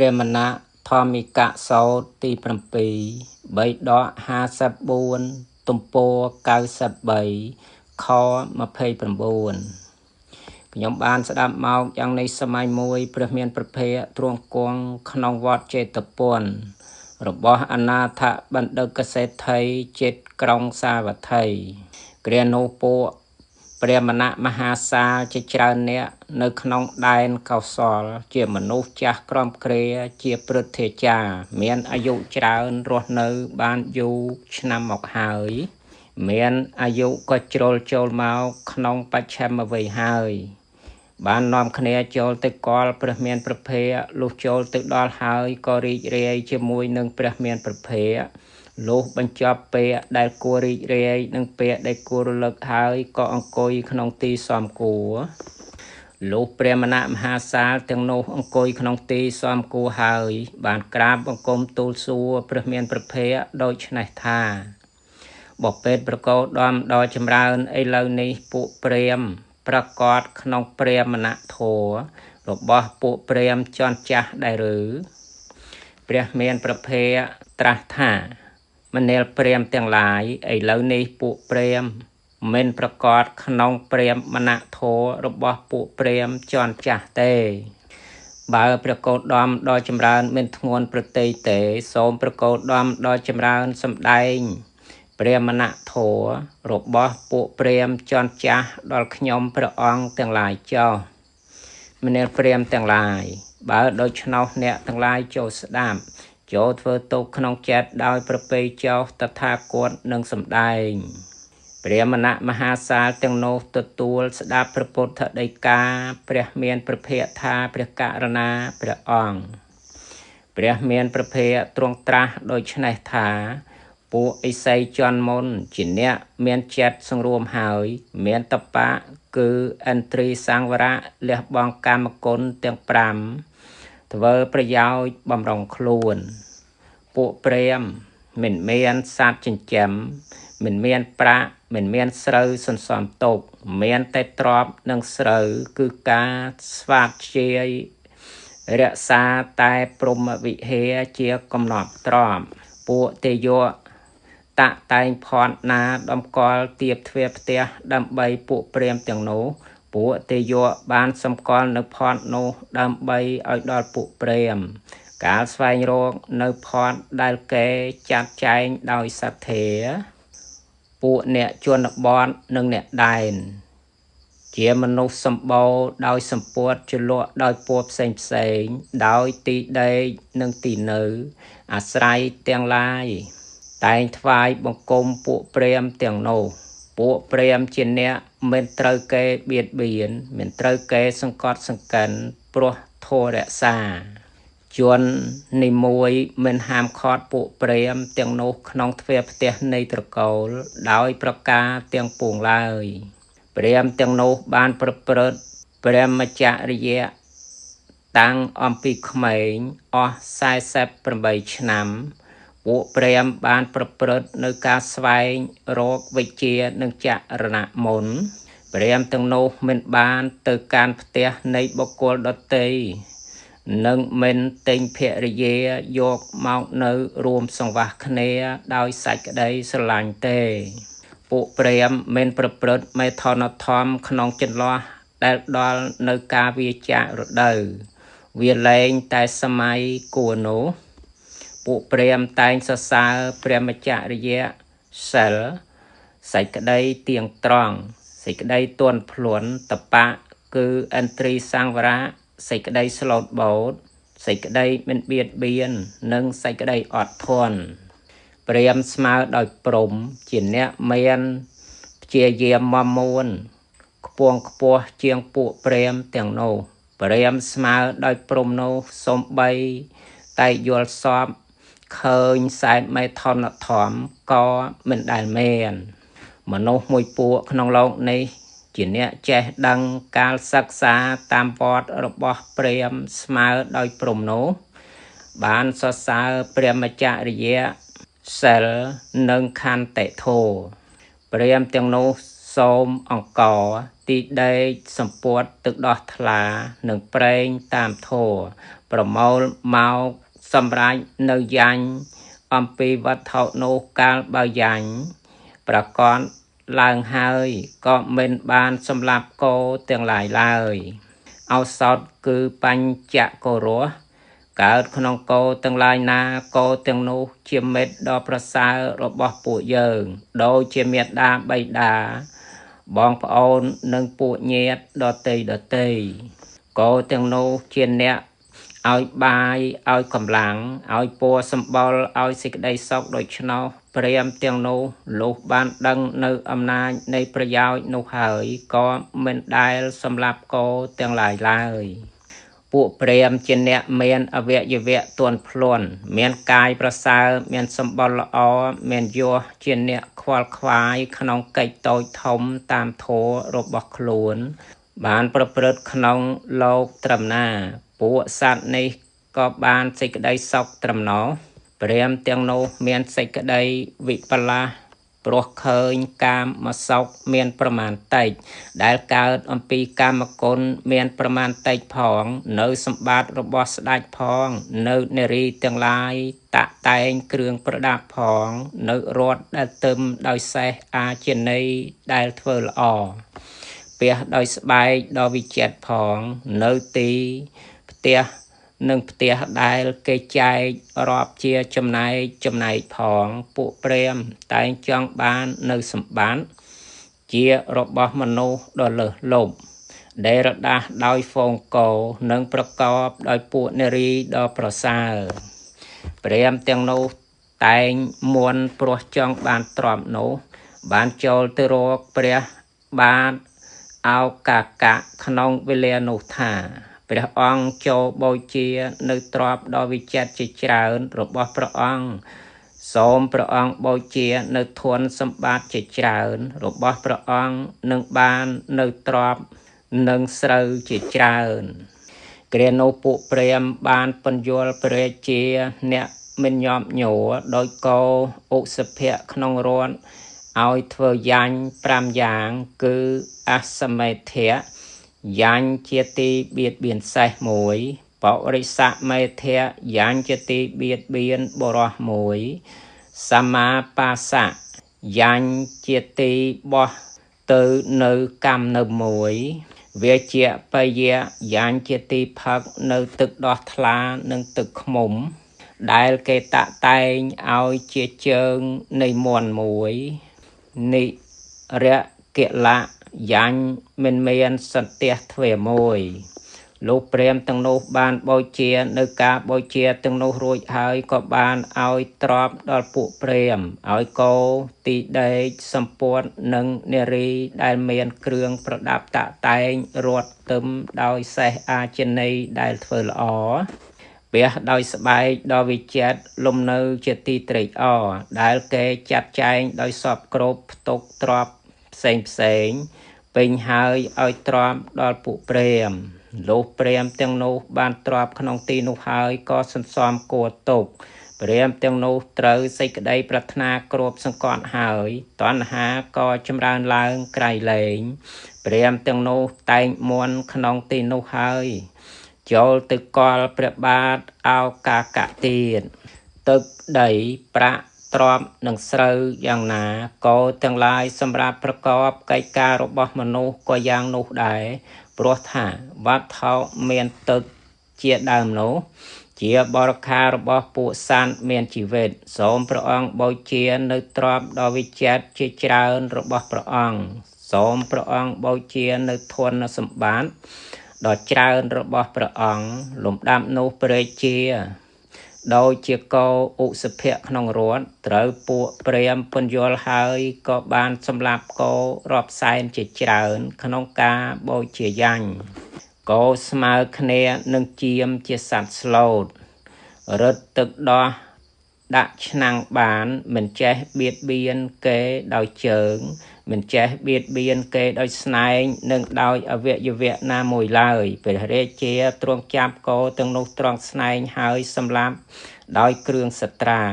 ព្រះមនធម្មិកសោតទី7 3ដក54ទំព័រ93ខ29ខ្ញុំបានស្ដាប់មកយ៉ាងនៃសម័យមួយព្រះមានព្រះភ័ក្ត្រទ្រង់គង់ក្នុងវត្តចេតពុនរបស់អនាថបណ្ឌិតកសេដ្ឋីចិត្តក្រុងសាវត្ថីគ្រានោះពួកព្រះមនមហាសាលជាច្រើនអ្នកនៅក្នុងដែនកោសលជាមនុស្សចាស់ក្រំគ្រាជាព្រឹទ្ធាចារ្យមានអាយុច្រើនរស់នៅបានយូរឆ្នាំមកហើយមានអាយុក៏ជ្រុលចូលមកក្នុងបច្ឆិមវ័យហើយបាននាំគ្នាចូលទៅកលព្រះមានព្រះភ័ក្ត្រលុះចូលទៅដល់ហើយក៏រីករាយជាមួយនឹងព្រះមានព្រះភ័ក្ត្រលុះបញ្ចប់ពាក្យដែលគួររីករាយនិងពាក្យដែលគួររលឹកហើយក៏អង្គុយក្នុងទីសមគួរលុះព្រះមនមហាសាលទាំងនោះអង្គុយក្នុងទីសមគួរហើយបានក្រាបបង្គំទូលសួរព្រះមានព្រះភ័ក្ត្រដូច្នេះថាបពេតប្រកោដំដ៏ចម្រើនឥឡូវនេះពួកព្រាហ្មណ៍ប្រកបក្នុងព្រាហ្មណធម៌របស់ពួកព្រាហ្មណ៍ជាន់ចាស់ដែរឬព្រះមានព្រះភ័ក្ត្រត្រាស់ថាមនាលព្រាហ្មណ៍ទាំងឡាយឥឡូវនេះពួកព្រាហ្មណ៍មិនប្រកបក្នុងព្រាហ្មណធម៌របស់ពួកព្រាហ្មណ៍ជាន់ចាស់ទេបើព្រះកោដមដ៏ចម្រើនមិនធ្ងន់ប្រតិយទេសូមព្រះកោដមដ៏ចម្រើនសម្ដែងព្រាហ្មណធម៌របស់ពួកព្រាហ្មណ៍ជាន់ចាស់ដល់ខ្ញុំព្រះអង្គទាំងឡាយចុះមនាលព្រាហ្មណ៍ទាំងឡាយបើដូច្នោះអ្នកទាំងឡាយចូលស្ដាប់ចូលធ្វើទុកក្នុងចិត្តដោយប្រពៃចុះតថាគតនឹងសម្ដែងព្រាហ្មណមហាសាលទាំងនោះទទួលស្ដាប់ព្រះពុទ្ធដីកាព្រះមានព្រះភ័ក្ត្រថាព្រះករុណាព្រះអង្គព្រះមានព្រះភ័ក្ត្រទ្រង់ត្រាស់ដូច្នេះថាពួកឥសីជន់មុនជាអ្នកមានចិត្តសង្រួមហើយមានតបៈគឺឥន្ទ្រីសង្វរៈលះបង់កាមគុណទាំង5ធ្វើប្រយោជន៍បំរុងខ្លួនពួកព្រាហ្មណ៍មិនមានសត្វចិញ្ចឹមមិនមានប្រាក់មិនមានស្រូវសន្សំទុកមានតែទ្រព្យនិងស្រូវគឺការស្វាតជាយរក្សាតែព្រហ្មវិហារជាកំណត់ទ្រព្យពួកទេយៈតាក់តែងផនណាតម្កល់ទៀបទ្វារផ្ទះដើម្បីពួកព្រាហ្មណ៍ទាំងនោះពួកទេយៈបានសម្គាល់នៅផននោះដើម្បីឲ្យដល់ពួកព្រាហ្មណ៍កាលស្វែងរកនៅផនដែលគេចាត់ចែងដោយសទ្ធាពួកអ្នកជនបទនិងអ្នកដែនជាមនុស្សសម្បូរដោយសម្ពត់ជ្រលក់ដោយពណ៌ផ្សេងផ្សេងដោយទីដេកនិងទីនៅអាស្រ័យទាំងឡាយតែងថ្វាយបង្គំពួកព្រាហ្មណ៍ទាំងនោះពួកព្រាហ្មណ៍ជាអ្នកមិនត្រូវគេបៀតបៀនមិនត្រូវគេសង្កត់សង្កិនព្រោះធម៌រក្សាជននីមួយមិនហាមឃាត់ពួកព្រាហ្មណ៍ទាំងនោះក្នុងទ្វារផ្ទះនៃត្រកូលដោយប្រការទាំងពួងឡើយព្រាហ្មណ៍ទាំងនោះបានប្រព្រឹត្តព្រហ្មចរិយៈតាំងអំពីក្មេងអស់48ឆ្នាំពួកព្រាហ្មណ៍បានប្រព្រឹត្តនៅការស្វែងរកវិជ្ជានិងចរណមន្តព្រាហ្មណ៍ទាំងនោះមិនបានទៅកាន់ផ្ទះនៃបុគ្គលដទៃនិងមិនទិញភរិយាយកមកនៅរួមសង្វាសគ្នាដោយសេចក្តីស្រឡាញ់ទេពួកព្រាហ្មណ៍មិនប្រព្រឹត្តមេថនធម៌ក្នុងចន្លោះដែលដល់នៅការវាចាករដូវវាលែងតែសម័យគួរនោះពួកព្រាហ្មណ៍តែងសរសើរព្រះមច្ចរិយៈសិលសេចក្តីទៀងត្រង់សេចក្តីទន់ភ្លន់តបៈគឺឥន្ទ្រីសង្វរៈសេចក្តីស្លូតបូតសេចក្តីមិនបៀតបៀននិងសេចក្តីអត់ធន់ព្រាហ្មណ៍ស្មើដោយព្រហ្មជាអ្នកមានព្យាយាមមមួនខ្ពង់ខ្ពស់ជាងពួកព្រាហ្មណ៍ទាំងនោះព្រាហ្មណ៍ស្មើដោយព្រហ្មនោះសំបីតែយល់សពឃើញសែបមេថនធម៌ក៏មិនដែលមានមនុស្សមួយពួកក្នុងលោកនេះជាអ្នកចេះដឹងកាលសិក្សាតាមវត្តរបស់ព្រាហ្មណ៍ស្មើដោយព្រហ្មនោះបានសរសើរព្រះមច្ចរិយៈសិលនិងខន្តិធម៌ព្រាហ្មណ៍ទាំងនោះសូមអង្ករទីដេកសម្ពត់ទឹកដោះថ្លានិងប្រេងតាមធម៌ ប្រមូលមកសម្រេចនៅយ៉ាញ់អំពីវត្ថុនោះកាលបើយ៉ាញ់ប្រកបឡើងហើយក៏មិនបានសម្លាប់គោទាំងឡាយឡើយឱសថគឺបញ្ចកោរសកើតក្នុងគោទាំងឡាយណាគោទាំងនោះជាមិត្តដ៏ប្រសើររបស់ពួកយើងដូចជាមេដាបៃតាបងប្អូននិងពួកញាតិដទៃគោទាំងនោះជាអ្នកឲ្យបាយឲ្យកម្លាំងឲ្យពណ៌សម្បុរឲ្យសេចក្តីសុខដូច្នោះព្រាហ្មណ៍ទាំងនោះលុះបានដឹងនៅអំណាចនៃប្រយោជន៍នោះហើយក៏មិនដែលសម្លាប់គោទាំងឡាយឡើយពួកព្រាហ្មណ៍ជាអ្នកមានអវយវៈទន់ភ្លន់មានកាយប្រសើរមានសម្បុរល្អមានយសជាអ្នកខ្វល់ខ្វាយក្នុងកិច្ចតូចធំតាមធម៌របស់ខ្លួនបានប្រព្រឹត្តក្នុងលោកត្រឹមណាពួកសត្វនេះក៏បានសេចក្តីសុខត្រឹមណោះព្រាហ្មណ៍ទាំងនោះមានសេចក្តីវិបលាសព្រោះឃើញកាមសុខមានប្រមាណតិចដែលកើតអំពីកាមគុណមានប្រមាណតិចផងនៅសម្បត្តិរបស់ស្ដេចផងនៅនារីទាំងឡាយតាក់តែងគ្រឿងប្រដាប់ផងនៅរថដែលទឹមដោយសេះអាជានីដែលធ្វើល្អពាសដោយស្បែកដ៏វិចិត្រផងនៅទីផ្ទះនិងផ្ទះដែលគេចែករាប់ជាចំណែកចំណែកផងពួកព្រាហ្មណ៍តែងចង់បាននៅសម្បត្តិជារបស់មនុស្សដ៏លើសលប់ដែលរដាស់ដោយហ្វូងគោនិងប្រកបដោយពួកនារីដ៏ប្រសើរព្រាហ្មណ៍ទាំងនោះតែងមន់ព្រោះចង់បានទ្រព្យនោះបានចូលទៅរកព្រះបាទឱកាកៈក្នុងវេលានោះថាព្រះអង្គចូលបូជានៅទ្រព្យដ៏វិចិត្រជាច្រើនរបស់ព្រះអង្គសូមព្រះអង្គបូជានៅធនសម្បត្តិជាច្រើនរបស់ព្រះអង្គនឹងបាននៅទ្រព្យនិងស្រូវជាច្រើនគ្រានោះពួកព្រាហ្មណ៍បានពន្យល់ព្រះរាជាអ្នកមិនញាប់ញ័រដោយកោឧសភៈក្នុងរថឲ្យធ្វើយ៉ាញ់5យ៉ាងគឺអសមេធៈយ៉ាញ់ជាទីបៀតបៀនសេះមួយបរិសមេធៈយ៉ាញ់ជាទីបៀតបៀនបុរសមួយសមាបាសៈយ៉ាញ់ជាទីបោះទៅនៅកម្មនៅមួយវាជាបយៈយ៉ាញ់ជាទីផឹកនៅទឹកដោះថ្លានិងទឹកឃ្មុំដែលគេតាក់តែងឲ្យជាជើងនៃមន់មួយនិរកិលៈយ៉ាញ់មិនមានសន្ទះទ្វាមួយលោកព្រាហ្មណ៍ទាំងនោះបានបូជានៅការបូជាទាំងនោះរួចហើយក៏បានឲ្យទ្រព្យដល់ពួកព្រាហ្មណ៍ឲ្យគោទីដេកសម្ព័ន្ធនិងនារីដែលមានគ្រឿងប្រដាប់តាក់តែងរត់ទឹមដោយសេះអាជានីដែលធ្វើល្អពាសដោយស្បែកដ៏វិចិត្រលំនៅជាទីត្រេកអរដែលគេចាត់ចែងដោយសពគ្រប់ផ្ទុកទ្រព្យផ្សេងផ្សេងពេញហើយឲ្យទ្រាំដល់ពួកព្រាហ្មណ៍លុះព្រាហ្មណ៍ទាំងនោះបានទ្រាំក្នុងទីនោះហើយក៏សន្សំគួរទុកព្រាហ្មណ៍ទាំងនោះត្រូវសេចក្តីប្រាថ្នាគ្របសង្កត់ហើយតណ្ហាក៏ចម្រើនឡើងក្រៃលែងព្រាហ្មណ៍ទាំងនោះតែងមន់ក្នុងទីនោះហើយចូលទៅកលព្រះបាទឱកាកៈទៀតទឹកដីប្រាក់ទ្រព្យនិងស្រូវយ៉ាងណាក៏ទាំងឡាយសម្រាប់ប្រកបកិច្ចការរបស់មនុស្សក៏យ៉ាងនោះដែរព្រោះថាវត្ថុមានទឹកជាដើមនោះជាបរិខារបស់ពួកសត្វមានជីវិតសូមព្រះអង្គបូជានៅទ្រព្យដ៏វិចិត្រជាច្រើនរបស់ព្រះអង្គសូមព្រះអង្គបូជានៅធនសម្បត្តិដ៏ច្រើនរបស់ព្រះអង្គលំដាប់នោះព្រះជាដោយជាកោឧសភៈក្នុងរថត្រូវពួកព្រាហ្មណ៍ពន្យល់ហើយក៏បានសម្លាប់កោរាប់សែនជាច្រើនក្នុងការបូជាយ៉ាញ់កោស្មើគ្នានឹងចៀមជាសត្វស្លូតរឹតទឹកដោះដាក់ឆ្នាំងបានមិនចេះបៀតបៀនគេដោយជើងមិនចេះបៀតបៀនគេដោយស្នែងនិងដោយអវយវៈណាមួយឡើយព្រះរាជាទ្រង់ចាប់កោទាំងនោះត្រង់ស្នែងហើយសម្លាប់ដោយគ្រឿងសត្រា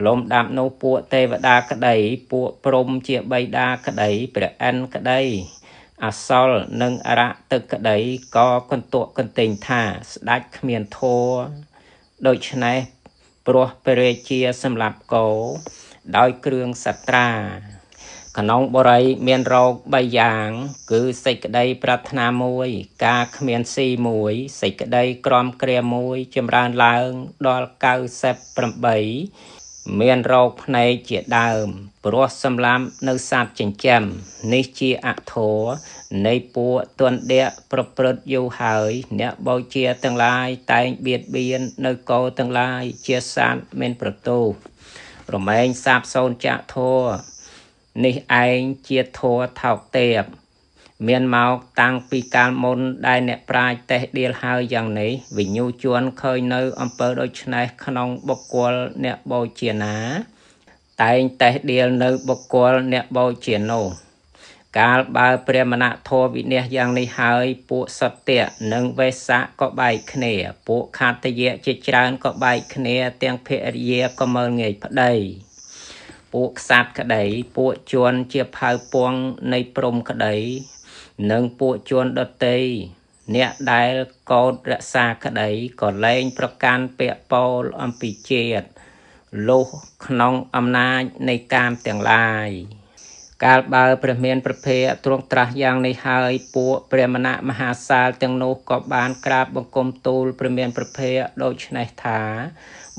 លំដាប់នោះពួកទេវតាក្តីពួកព្រហ្មជាបិតាក្តីព្រះឥន្ទក្តី អសលនិងអរទឹកក្តីក៏កន្ទក់កន្ទែងថាស្ដេចគ្មានធម៌ដូច្នេះព្រោះព្រះរាជាសម្លាប់គោដោយគ្រឿងសត្រាក្នុងបុរីមានរោគ3យ៉ាង គឺសេចក្តីប្រាថ្នាមួយ ការគ្មានស៊ីមួយសេចក្តីក្រំគ្រាមួយចម្រើនឡើងដល់98មានរោគភ្នែកជាដើមព្រោះសម្លាប់នៅសត្វចិញ្ចឹមនេះជាអធម៌នៃពួកទណ្ឌៈប្រព្រឹត្តយូរហើយអ្នកបូជាទាំងឡាយតែងបៀតបៀននៅកោទាំងឡាយជាសត្វមានប្រទូរមែងសាបសូន្យចាក់ធម៌នេះឯងជាធម៌ថោកទាបមានមកតាំងពីកាលមុនដែលអ្នកប្រាជ្ញតេះដៀលហើយយ៉ាងនេះវិញ្ញូជនឃើញនៅអំពើដូច្នេះក្នុងបុគ្គលអ្នកបូជាណាតែងតេះដៀលនៅបុគ្គលអ្នកបូជានោះកាលបើព្រះមនធម៌វិនិច្ឆ័យយ៉ាងនេះហើយពួកសត្យនិងវេសៈក៏បែកគ្នាពួកខត្តយៈជាច្រើនក៏បែកគ្នាទាំងភរិយាក៏មើលងាយប្តីពួកក្សត្រក្តីពួកជនជាផៅពងនៃព្រំក្តីនិងពួកជនដតីអ្នកដែលកោតរក្សាក្តីក៏លែងប្រកាន់ពាក្យពោលអំពីជាតិលុះក្នុងអំណាចនៃកាមទាំងឡាយកាលបើព្រះមានព្រះភ័ក្ត្រទ្រង់ត្រាស់យ៉ាងនេះហើយពួកព្រះមនមហាសាលទាំងនោះក៏បានក្រាបបង្គំទូលព្រះមានព្រះភ័ក្ត្រដូច្នេះថា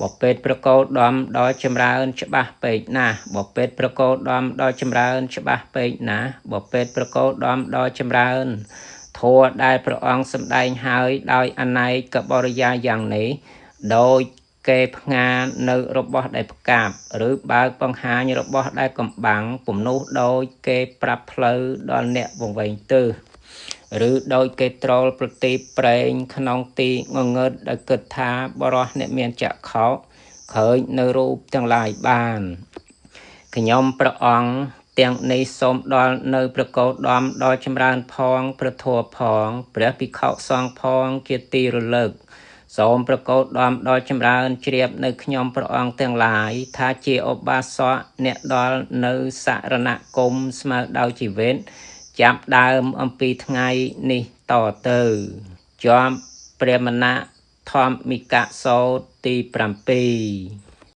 បពេតប្រកោដំដល់ចម្រើនច្បាស់ពេកណាស់បពេតប្រកោដំដល់ចម្រើនច្បាស់ពេកណាស់បពេតប្រកោដំដល់ចម្រើនធម៌ដែលព្រះអង្គសម្ដែងហើយដោយអនេកបរិយាយ៉ាងនេះដោយគេផ្ងានៅរបស់ដែលផ្កាប់ឬបើកបង្ហាញរបស់ដែលកំបាំងពំនោះដោយគេប្រាប់ផ្លូវដល់អ្នកវង្វេងទិសឬដោយគេត្រលប្រទីបប្រេងក្នុងទីងងឹតដោយគិតថាបរោះអ្នកមានចក្ខុឃើញនៅរូបទាំងឡាយបានខ្ញុំព្រះអង្គទាំងនេះសូមដល់នៅប្រកោដំដល់ចម្រើនផងព្រះធម៌ផងព្រះភិក្ខុសង្ឃផងជាទីរលឹកសូមប្រកោដំដល់ចម្រើនជ្រាបនៅខ្ញុំព្រះអង្គទាំងឡាយថាជាឧបាសកអ្នកដល់នៅសរណគមស្មើដោយជីវិតចាប់ដើមអំពីថ្ងៃនេះតទៅជាប់ព្រះមនធម្មិកសោតទី7។